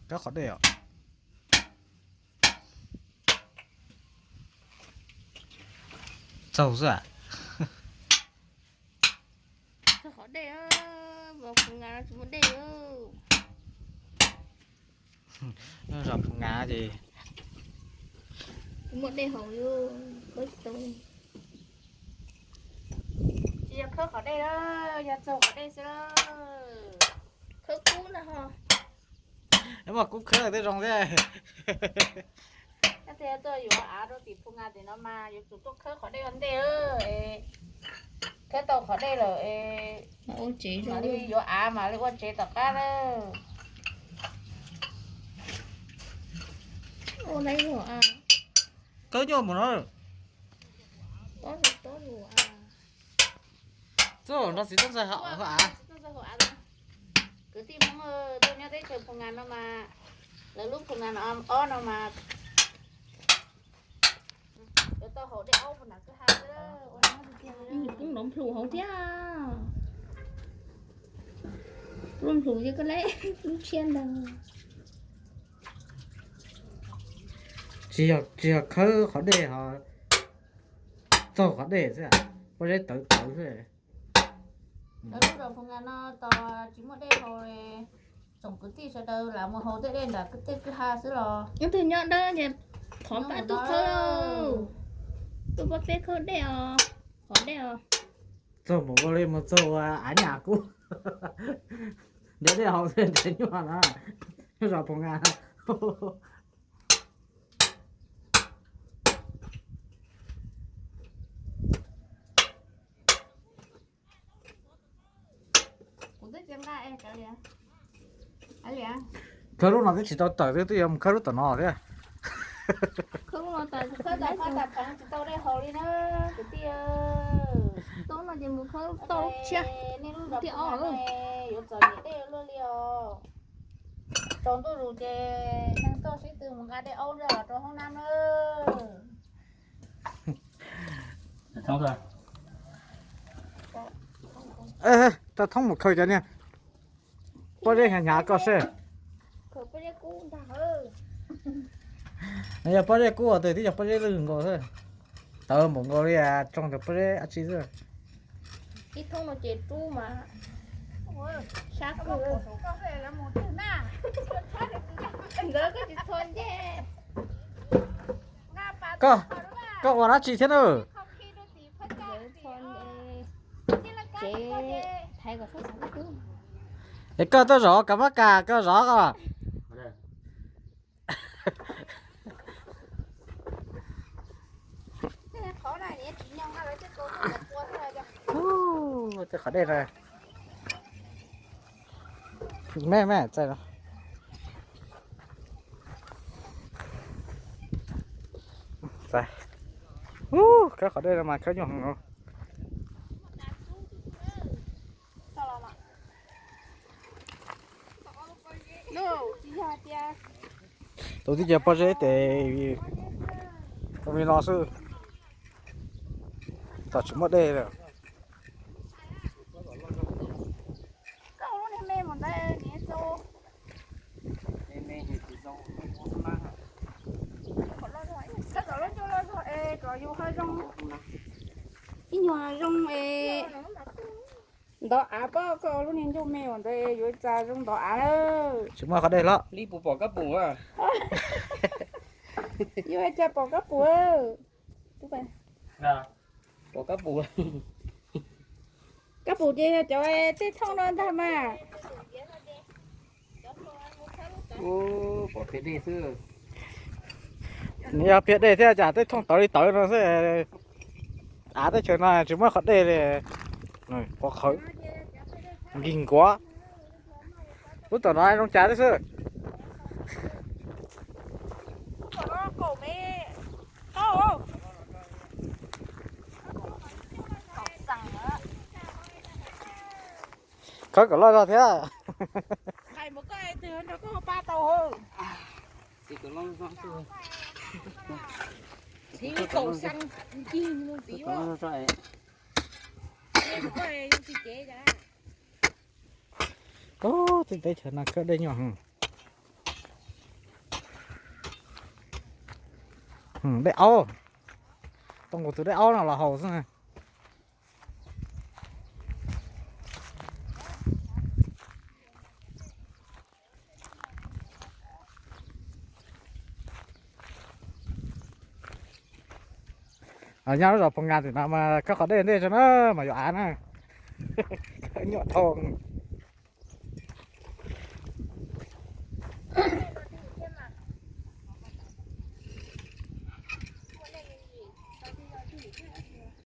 Kab qhov dej os. Txaug xwb. Txaug qhov dej, vauv Phu Nga no tsis muaj dej. Zos Phu Nga ces tsis muaj dej haus li, khawb tsis tau. Tsis yog khawb qhov dej, yog txaug qhov dej xwb. Khawb kub na ho. Mas kub khawb tej zoo thiab. Yog tias tuaj yuav av rau tim Phu Nga tim no mas yuav tsum tuaj khawb qhov dej ua ntej. Khawb tau qhov dej lawm, mam li yuav av mam li ua tsev tom qab lawm. Khawb nyuaj mus no. Txog nrog txiv tub ntxawg hauv av. Kwv tij Hmoob tuaj nyob teb chaws Phu Nga no mas, lawv lub Phu Nga no ob no mas yuav tau haus dej aub puag nram kwj ha xwb. Poob nrov nplhus hauv thiab. Pluj nplhus ces koj leb lub tshiab ntag. Tsis yog, tsis yog khawb qhov dej ho, txaug qhov dej xwb, pob zeb tawv tawv xwb. Lawv lub zos Phu Nga no tos tsis muaj dej haus, tsoom kwv tij sawv daws lam mus haus tej dej nram tej kwj ha xwb los. Ib tug nyob dawb ces thov pab tuaj khawb, tuaj pab peb khawb dej os, qhov dej os. Txaug npaum nkaus li mus txaug av nyam kub. Nrhiav dej haus xwb nrhiav nyuaj na. Zos Phu Nga. Khawb lub no twb tsis tau tawm, twb yuav mus khawb lub tom no thiab. Khawb lub no tas, khawb tas phab tas pheev tsis tau dej haus li na kwv tij. Tau no ces mus khawb tau lub tshiab. Nej lub zos Phu Nga no yuav txom nyem dej luaj li os. Tsaus ntuj zus ces neeg tuaj sib tw mus nqa dej aub los rau hoob nab na. Rau thoob mus khaws cov niag pob zeb hnyav hnyav koj seb. Yog pob zeb kub tus twb yog pob zeb lwj nkaus xwb. Tawv npaum nkaus li tsoo cov pob zeb dab tsi xwb. Ib thoob no ces rub mas sab kawg. Ntawd koj tsis txhob nce. Koj, koj ua dab tsi thiab na? Es koj tuaj zov kav mab kas, koj zov koj. Tej qhov dej no me me txaij no. Khawb qhov dej no mas khawb nyuaj heev. Tus tib ce pob zeb tes zoo li no xwb, tam tsis muaj dej lawm. Ib nyuag zoo es ntov av, pab koj lub niag ncuj me uas ntawd yuav tsa zoo ntov av. Tsis muaj qhov dej hlob. Li puas pom kab pum? Yuav tsa pom kab pum. Pom kab pum. Kab pum ces yog cov tej thooj no ntag mas. Pom piam dej xwb. Nws yog piam dej thiab cas tej thooj tawv li tawv no xwb. Av teb chaws no tsis muaj qhov dej li. Qhov qhawv nkig nkuav. Lub tom no zoo cas tib xwb. Khawb kom loj zog thiab. Ub, tej teb chaws no khawb dej nyuaj heev. Dej aub, tau nqus tus dej aub no los haus xwb. Nyob lub zos Phoos Nkas tim no mas khawb qhov dej ntej tso na, mas yuav av na. Khawb nyuaj dhau.